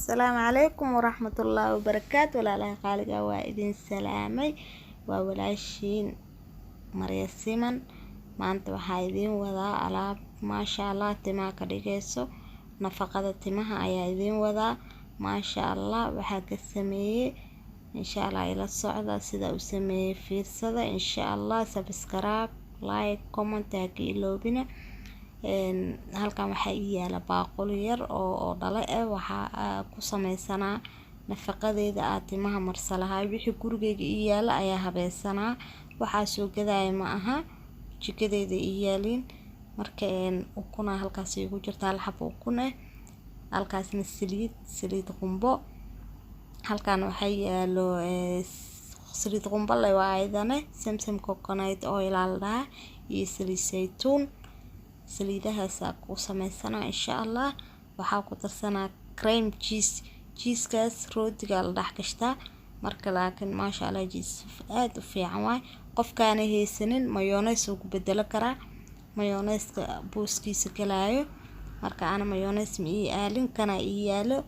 Asalaamu calaykum waraxmatullaahi wabarakaatu. Walaalaha qaaliga, waa idin salaamay. Waa walaashiin Marya Siman. Maanta waxaa idiin wadaa alaab, maasha Allah, timaha ka dhigayso. Nafaqada timaha ayaa idiin wadaa, maasha Allah. Waxaa ka sameeyey, insha Allah, ila socda sida uu sameeyey, fiirsada insha Allah. Subscribe, like, comment ha ka iloobina. Halkan waxaa ii yaala baaquli yar oo dhalo ah. Waxaa ku sameysanaa nafaqadeeda aad timaha marsa lahaa. Wixii gurigeyga ii yaala ayaa habeysanaa, waxaa soo gadaya ma aha, jikadeyda ii yaaliin. Marka ukuna halkaas igu jirta, hal xabo ukun ah. Halkaasna saliid, saliid qumbo. Halkan waxaa yaalo saliid qumbo le, waa ayadana Samsam coconut oil aa la dhahaa, iyo saliid saytuun. Saliidahaasaa ku sameysanaa insha Allah. Waxaa ku darsanaa cream cheese. Cheesekaas rootiga la dhex gashtaa marka, laakiin maasha Allah, cheese aad u fiican waay. Qofkaana haysanin mayonnaise wuu ku bedelo karaa, mayonnaise-ka booskiisa galaayo. Marka ana mayonnaise ma ii aalin, kana ii yaalo,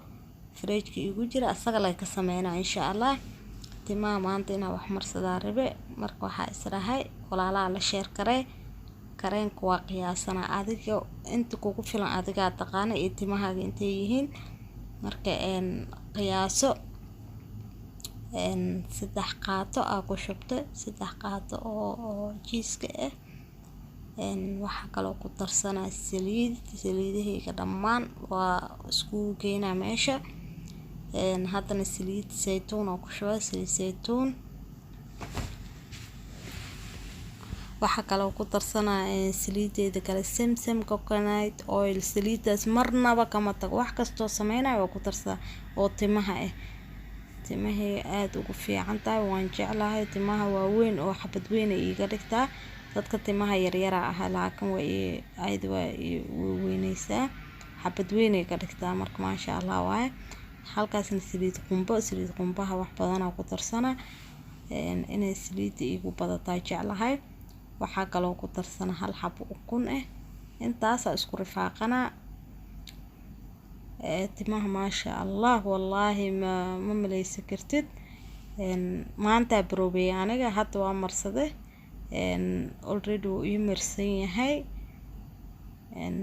fridge-ka iigu jira, asaga lay ka sameynaa insha Allah. Timaha maanta inaa wax marsadaa rabe, marka waxaa israahay walaalaha la share karee. Kareenka waa qiyaasanaa, adiga inta kugu filan adigaa taqaana iyo timahaaga intay yihiin. Marka qiyaaso 3 qaato aa ku shubtay, 3 qaato oo cheese-ka ah. Waxaa kaloo ku darsanaa saliid. Saliidahayga dhammaan waa iskugu geynaa meesha. Haddana saliid saytuun oo ku shubay, saliid saytuun. Waxaa kaloo ku darsanaa saliideeda kale, Samsam coconut oil. Saliidaas marnaba kama tago, wax kastoo sameynayo waa ku darsadaa oo timaha ah. Timahay aada ugu fiican tahay, waan jeclahay. Timaha waaweyn oo xabad weyn ay iiga dhigtaa. Dadka timaha yaryara ah, laakiin waa ayada waa weyneysaa, xabad weyn ay ka dhigtaa. Marka maasha Allah waaye. Halkaasna saliid qumbo. Saliid qumbaha wax badanaa ku darsana, inay saliidda iigu badataa jeclahay. Waxaa kaloo ku darsana hal xabo ukun ah. Intaasaa isku rifaaqanaa. Timaha maasha Allah, wallaahi ma maleysan kartid. Maantaa baroobeeyay aniga, hadda waa marsaday, already wuu ii marsan yahay.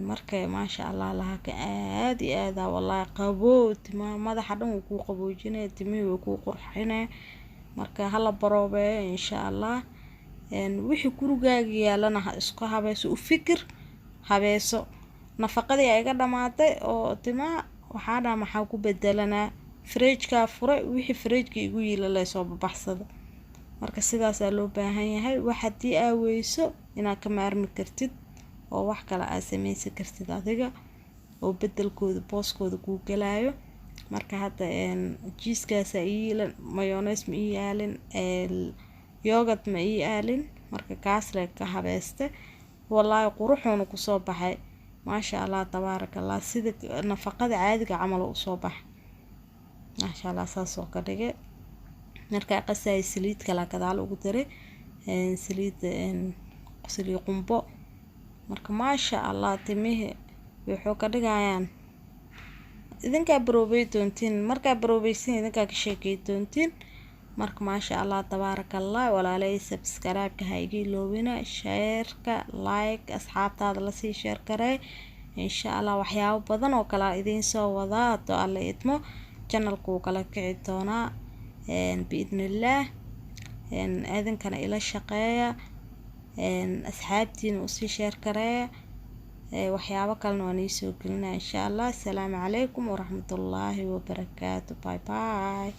Marka maasha Allah, laakiin aad iyo aad aa wallaahi qaboow. Timaha madaxa dhan wuu kuu qaboojinaya, timihii wuu kuu qurxinaya. Marka hala baroobeeyo insha Allah. Wixii gurigaaga yaalana ha isku habayso, u fikir, habeeso. Nafaqadii aa iga dhamaatay oo timaha, waxaa dhaha maxaa ku bedelanaa? Fridge-kaa furay, wixii fridge-ka igu yiila soo babaxsada. Marka sidaasaa loo baahan yahay. Wax haddii aa weyso, inaad ka maarmi kartid oo wax kale aad sameysan kartid adiga oo bedelkooda booskooda kuu galaayo. Marka hadda cheese-kaasa ii yiilan, mayonnaise ma ii yaalin, yogurt ma ii aalin, marka kaas le ka habeeste. Wallaahi quruxuuna kusoo baxay, maasha Allah, tabaaraka Allah. Sida nafaqada caadiga camal usoo baxa, maasha Allah, saas oo ka dhigay. Markaa qasaya saliid kala gadaal ugu daray, saliid, saliid qumbo. Marka maasha Allah, timihii wuxuu ka dhigayaan. Idinkaa baroobey doontiin, markaa baroobeysin idinkaa ka sheekey doontiin. Marka maasha Allah, tabaaraka Allah. Walaalay, subscribe-ka ha iga iloobina, share-ka, like, asxaabtaada lasii share karee insha Allah. Waxyaabo badan oo kale idiin soo wadaa haddoo Alla idmo. Channelku wuu kala kici doonaa biidnillaah. Idinkana ila shaqeeya, asxaabtiina usii share kareeya. Waxyaabo kalena waan iisoo gelinaa insha Allah. Asalaamu calaykum waraxmatullaahi wabarakaatu. Bye bye.